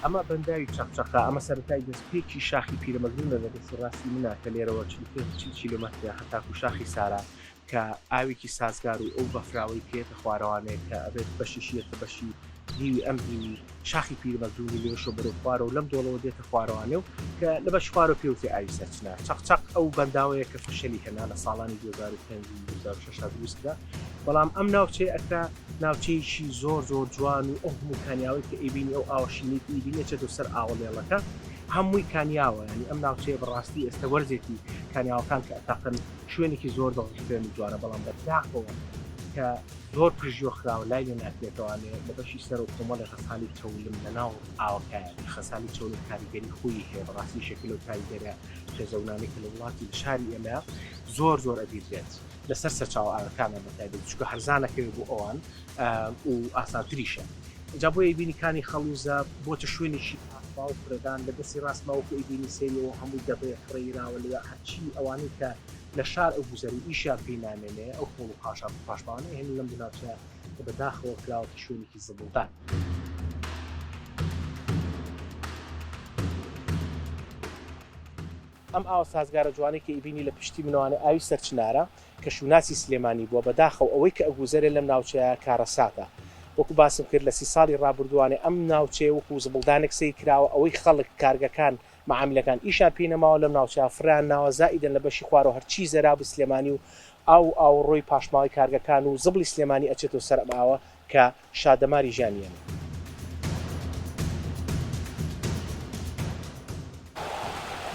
ئەمە بەنداوی چەقچەقە، ئەمە سەرەتای دەستپێکی شاخی پیرەمەگرونە لە دەستی ڕاستی منە کە لێرەوە 45 40 کیلۆمەترە هەتاکوو شاخی سارا کە ئاوێکی سازگار و ئەو بەفراوەی کە یەتە خوارەوانێ کە ئەبێت بەشیشی یەتە بەشی دیوی ئەم دیوی شاخی پیرمەردوونی لێوشەوە بەرەو خوارەوە لەم دۆڵەوە دێتە خوارەوانێ و کە لە بەشی خوارەوە پێوترێ ئاوی سەرچنار چەقچەق ئەو بەنداوەیە کە فشەلی هێنا لە ساڵانی 2005 و 2006 دروست کرا بەڵام ئەم ناوچەیە ئەکرا ناوچەیەکی زۆر زۆر جوان و ئەو هەموو کانیاوەی کە ئەیبینی ئەو ئاوە شینەی کە ئەیبینی ئەچێتەوە سەر ئاوە لێڵەکە هەمووی کانیاوە یانی ئەم ناوچەیە بەڕاستی ئێستا وەرزێتی کانیاوەکان کە ئەتەقن شوێنێکی زۆر دڵڕفێن و جوانە بەڵام بەداخەوە کە زۆر پرژیۆ خراوە لای لێ ناکرێتەوانێ لە بەشی سەرەوە کۆمەڵی غەسالی چەولم لە ناو ئاوەکایە کە خەسالی چەولم کاریگەری خۆی هەیە بەڕاستی یەکێکە لەو کاریگەرە قێزەونانەی کە لە وڵاتی لە شاری ئێمە زۆر زۆر ئەبیردرێت لەسەر سەرچاوە ئاوەکانە بە تایبەتی چونکە هەرزانەکەوێ بۆ ئەوان و ئاسانتریشە جا بۆیە ئەیبینی کانی خەڵوزە بۆتە شوێنێکی پاکباو فرەدان لە دەستی ڕاستما وەکو ئەیبینی سەیری هەمووی دەبەیە فڕێیراوە لەوێ هەرچی ئەوانەی کە لە شار ئەو گوزەری ئیشیان پێی نامێنێ ئەو خۆڵ و خاشاک و پاشماوانە ئەهێنن لەم دوو ناوچەیە کە بە داخەوە کراوەتە شوێنێکی زبڵدان. ئەم ئاوە سازگارە جوانەی کە ئیبینی لە پشتی منەوانێ ئاوی سەرچنارە کە شوناسی سلێمانی بووە بەداخەوە ئەوەی کە ئەگوزەرێ لەم ناوچەیە کارەساتە وەکو باسم کرد لە سی ساڵی ڕابردووانێ ئەم ناوچەیە وەکو زبڵدانێک سەیر کراوە ئەوەی خەڵک کارگەکان مەعاملەکان ئیشیان پێی نەماوە لەم ناوچەیە فڕێیان ناوە زائیدەن لە بەشی خوارەوە هەرچی زەرابی سلێمانی و ئاو و ئاوەڕۆی پاشماوەی کارگەکان و زبڵی سلێمانی ئەچێتەوە سەر ئەم ئاوە کە شادەماری ژیانی ئێمە.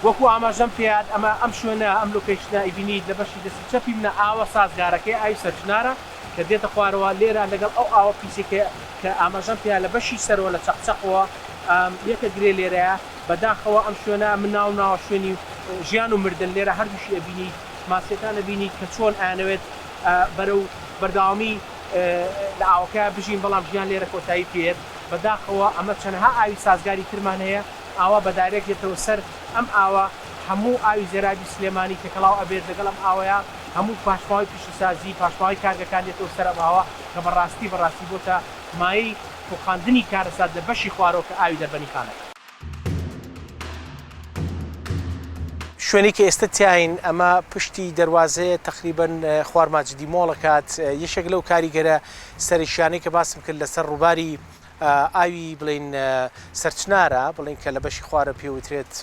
وەکو ئاماژەم پێیات ئەمە ئەم شوێنە ئەم location ە ئەیبینیت لە بەشی دەستی چەپی منە ئاوە سازگارەکەی ئاوی سەرچنارە کە دێتە خوارەوە لێرە لەگەڵ ئەو ئاوە پیسەی کە کە ئاماژەم پێیا لە بەشی سەرەوە لە چەقچەقەوە یەکە گرێ لێرەیە بەداخەوە ئەم شوێنە من ناوم ناوە شوێنی ژیان و مردن لێرە هەردووشی ئەبینیت ماسیەکان ئەبینیت کە چۆن ئەیانەوێت بەرەو بەردەوامی لە ئاوەکەیا بژین بەڵام ژیان لێرە کۆتایی پێیەت بەداخەوە ئەمە چەنەها ئاوی سازگاری ترمان هەیە ئاوا بە direct دێتەوە سەر ئەم ئاوە هەموو ئاوی زێرابی سلێمانی تێکەڵاو ئەبێت لەگەڵ ئەم ئاوەیا هەموو پاشماوەی پیشەسازی پاشماوەی کارگەکان دێتەوە سەر ئەم ئاوە کە بەڕاستی بەڕاستی بۆتە مایەی خوڵقاندنی کارەسات لە بەشی خوارەوە کە ئاوی دەربەنیخانە. شوێنەی کە ئێستە تیاین ئەمە پشتی دەروازەیە تەقریبەن خوار ماجدی مۆڵەکات یەکێک لەو کاریگەرە سەرەکیانەی کە باسم کرد لەسەر ڕووباری ئاوی بڵین سەرچنارە بڵین کە لە بەشی خوارە پێوترێت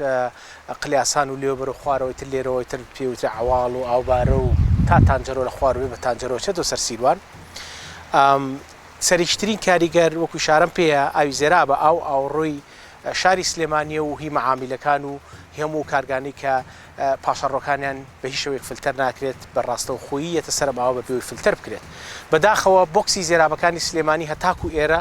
قلیاسان و لێوە بەرەو خوارەوەی تر لێرەوەی تر پێوترێ عەواڵ و ئاوبارە و تا تانجەرۆ لە خوارەوەی بە تانجەرۆ چێتەوە سەر سیروان. سەرەکیترین کاریگەر وەکو ئیشارەم پێیە ئاوی زێرابە، ئاو ئاوەڕۆی شاری سلێمانیە و هی مەعامیلەکان و هی هەموو کارگانەی کە پاشەڕۆکانیان بە هیچ شێوەیەک فلتەر ناکرێت بە ڕاستەوخۆیی یەتە سەر ئەم ئاوە بە بێ ئەوەی فلتەر بکرێت. بەداخەوە بۆکسی زێرابەکانی سلێمانی هەتاکو ئێرە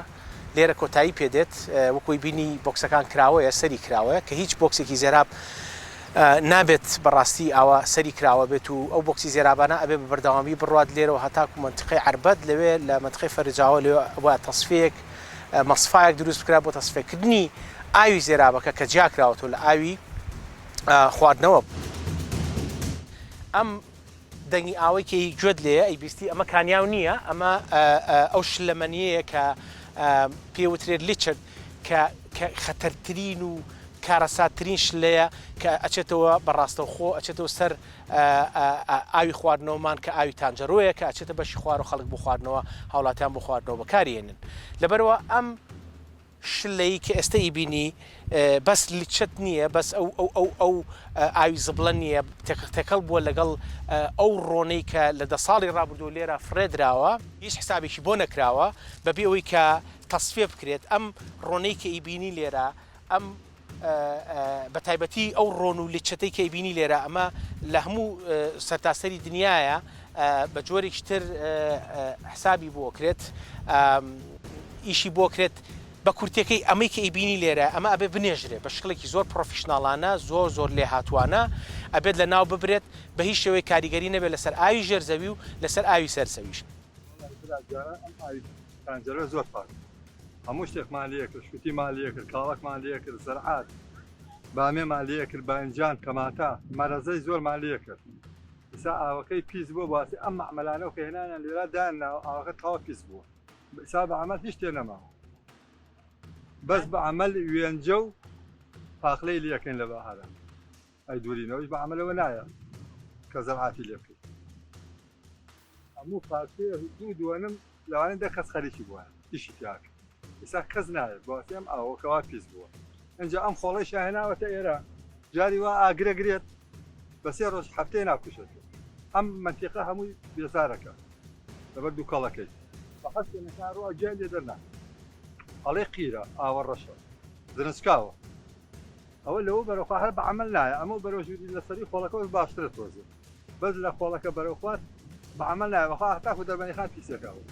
لێرە کۆتایی پێ دێت وەکو بینی بۆکسەکان کراوەیە سەری کراوەیە کە هیچ بۆکسێکی زێراب نابێت بەڕاستی ئاوا سەری کراوە بێت و ئەو بۆکسی زێرابانە ئەبێ بە بەردەوامی بڕوات لێرەوە هەتاکو مەنتیقەی عەربەت لەوێ لە مەنتیقەی فەرجاوە لەوێ وە تەسفیەیەک مەسفایەک دروست بکرا بۆ تەسفیەکردنی ئاوی زێرابەکە کە جیاکراوەتەوە لە ئاوی خواردنەوە. ئەم دەنگی ئاوەی کە گوێت لێیە ئەیبیستی ئەمە کانیاو نییە ئەمە ئەو شلەمەنیەیە کە پێ وترێت leachate کە خەتەرترین و کارەساتترین شلەیە کە ئەچێتەوە بە ڕاستەوخۆ ئەچێتەوە سەر ئاوی خواردنەوەمان کە ئاوی تانجەرۆیە کە ئەچێتە بەشی خوار و خەڵک بۆ خواردنەوە هاوڵاتیان بۆ خواردنەوە بەکاریێنن لەبەرەوە ئەم شلەی کە ئێستە ئیبینی بەس leachate نییە بەس ئەو ئەو ئەو ئەو ئاوی زبڵە نییە تێکەڵ بووە لەگەڵ ئەو ڕۆنەی کە لە دە ساڵی ڕابردوو لێرە فڕێ دراوە هیچ حسابێکی بۆ نەکراوە بەبێ ئەوەی کە تەسفیە بکرێت ئەم ڕۆنەی کە ئیبینی لێرە ئەم بە تایبەتی ئەو ڕۆن و leachate ەی کە ئەیبینی لێرە ئەمە لە هەموو سەرتاسەری دنیایە بە جۆرێکی تر حسابی بۆ کرێت ئیشی بۆ کرێت بە کورتەکەی ئەمەی کە ئەیبینی لێرە ئەمە ئەبێ بنێژرێ بە شکڵێکی زۆر professional انە زۆر زۆر لێهاتوانە ئەبێت لە ناو ببرێت بە هیچ شێوەیەک کاریگەری نەبێت لەسەر ئاوی ژێر زەوی و لەسەر ئاوی سەر زەویش. پەنجەرە زۆر پاک هەموو شتێکمان لێ کرد شوتیمان لێ کرد کاڵەکمان لێ کرد زەرعات بامێمان لێ کرد باینجان تەماتە مەرەزەی زۆرمان لێ کرد ئسا ئاوەکەی پیس بووە باسی ئەم مەعمەلانە و کە هێنانیان لێرا دایان ناوە ئاوەکە تەواو پیس بووە ئسا بە عەمەل هیچ تێ نەماوە. بەس بە عەمەل وێنجە و پاقلەی لێکەین لە بەهارە ئەی دوورینەوەش بە عەمەلەوە نایە کە زەرعاتی لێ بکەیت هەموو پارچەیە دوو دووەنم لەوانەیە دە کەس خەریکی بووە ئیشی تیا کرد ئێستا کەس نایەت بەواسطەی ئەم ئاوە کەوا پیس بووە ئینجا ئەم خۆڵەیشیان هێناوەتە ئێرە جاری وا ئاگرە گرێت بە سێ ڕۆژ هەفتەیە ناکوژێت ئەم مەنتیقە هەمووی بێزارەکە لەبەر دووکەڵەکەی بە هەستێنەکە ڕۆ گیان لێ دەرناکە ئەڵێ قیرە ئاوە ڕەشە زرنجکاوە ئەوە لەوە بەرەوخوا هەر بە عەمەل نایە ئەمە بەرەو ژووری لەسەری خۆڵەکەوەش باشترە تۆزێ بەس لە خۆڵەکە بەرەو خوار بە عەمەل نایە بەخوا هەتاکو دەربەنیخان پیسێکاوە.